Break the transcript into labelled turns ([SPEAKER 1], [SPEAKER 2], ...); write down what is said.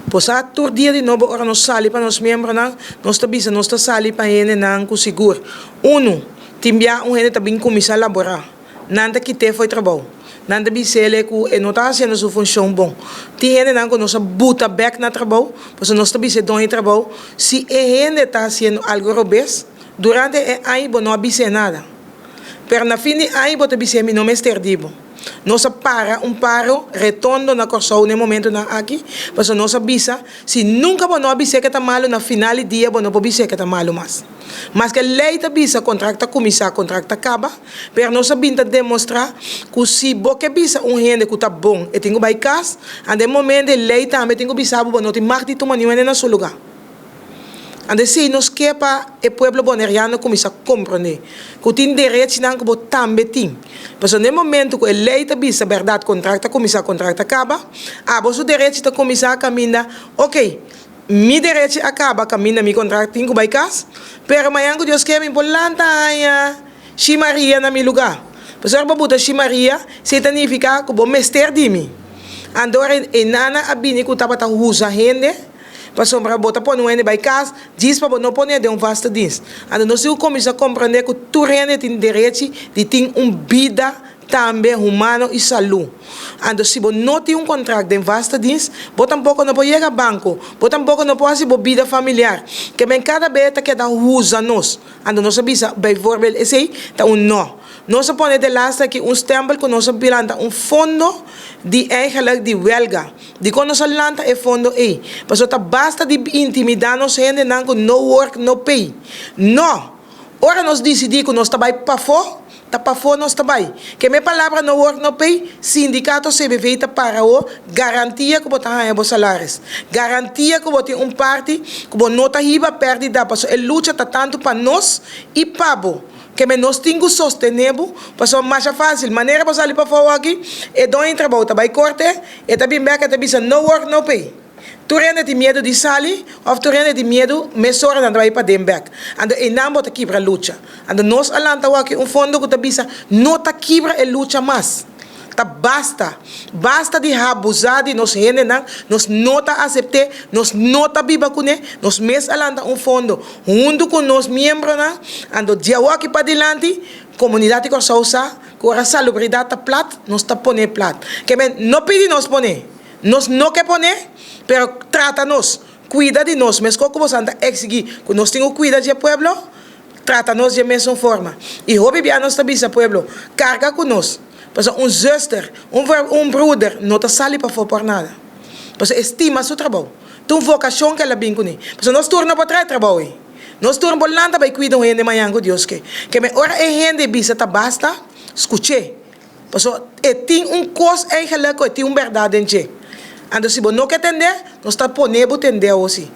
[SPEAKER 1] Bo sa, tur dia di nobo ora nos sali pa nos miembronan, nos ta bisa nos ta sali pa hendenan ku sigur. Unu, tin bia un hende ta bin kuminsá laborá. Nan ta kit'é fo'i trabou. Nan ta bis'é ku e no ta hasiendo su funshon bon. Tin hendenan ku nos a buta bèk na trabou, pasobra nos ta bisa e doño di trabou, si e hende ta hasiendo algu robes, durante e aña bo no a bis'é nada. Pero na fin di aña bo ta bis'é mi no mester di bo. Nos a para un paro retondo na Kòrsou na e momentunan aki, pasobra nos a bisa, si nunka bo no a bis'é ke ta malu, na final di dia bo no por bis'é ke ta malu mas. Maske lei ta bisa kontrakt ta kuminsá, kontrakt ta kaba, pero nos a bin ta demostrá ku si bo ke bisa un hende ku ta bon, e tin ku bai kas, anto e momento e lei tambe tin ku bisa bo, bo no tin mag di tuma niun hende na su lugá. Anto esei nos ke pa e pueblo boneriano kuminsá komprondé ku tin derechinan ku bo tambe tin. Pasobra na e momento ku e lei ta bisa bèrdat kontrakt ta kuminsá, kontrakt ta kaba, abo su derechi ta kuminsá kaminda, oke, mi derechi a kaba kaminda mi kontrakt tin ku bai kas, pero mañan ku Dios ke mi por lanta haña Shi Maria na mi lugá. Pasobra bo buta Shi Maria, esei ta nifiká ku bo mester di mi. Anto ora e nana a bini ku tabata usa hende. Pasobra bo ta pone un hende bai kas djis pa bo no pone den un vaste dienst. Anto nos tin ku kuminsá komprendé ku tur hende tin derechi di tin un bida tambe humano i salú. Anto si bo no tin un kontrakt den vaste dienst, bo tampoko no por yega banko, bo tampoko no por hasi bo bida familiar. Ke men kada be ta keda usa nos. Anto nos a bisa bijvoorbeeld esei ta un no. Nos a pone delaste aki un stempel ku nos a bilanta un fondo di eigenlijk di welga. Dikon nos a lanta e fondo ei? Pasobra ta basta di intimidá nos hendenan ku no work no pay. No! Ora nos disidí ku nos ta bai pafó, ta pafó nos ta bai. Ke me palabra no work no pay, sindikato CBV ta para ho garantia ku bo ta haña bo salaris. Garantia ku bo tin un parti ku bo no ta hiba pèrdida pasobra e lucha ta tantu pa nos i pa bo. Ke men nos tin ku sostené bo, pasobra masha fásil, manera bo sali pafó aki, e doño di trabou ta bai korte, e ta bin bèk e ta bisa no work no pay. Tur hende tin miedu di sali òf tur hende tin miedu mesora nan ta bai paden bèk. Anto einan bo ta kibra lucha. Anto nos a lanta awor aki un fondo ku ta bisa no ta kibra e lucha mas. Ta basta. Basta di habuzá di nos hendenan, nos no ta asept'é, nos no ta biba kuné, nos mes a lanta un fondo huntu ku nos miembronan, anto di awoki padilanti komunidat di Kòrsou sa ku ora salubridat ta plat, nos ta poné plat. Ke men no pidi nos poné, nos no ke poné, pero trata nos, kuida di nos, meskos ku boso ta eksigí ku nos tin ku kuida dje pueblo, Trata nos dje mesun forma. I hopi bia nos ta bisa pueblo, Karga ku nos. Pasobra un zuster, un un bruder no ta sali pafó por nada. Pasobra e stima su trabou. Ta un vokashon ku el a bin kuné. Pasobra nos tur no por traha e trabou ei. Nos tur no por lanta bai kuida un hende mañan ku Dios ke. Ke men ora e hende bisa ta basta, skuch'é. Pasobra e tin un kos eigenlik ku e tin un bèrdat den dje. Anto si bo no ke tend'é, nos ta pone bo tend'é awosi.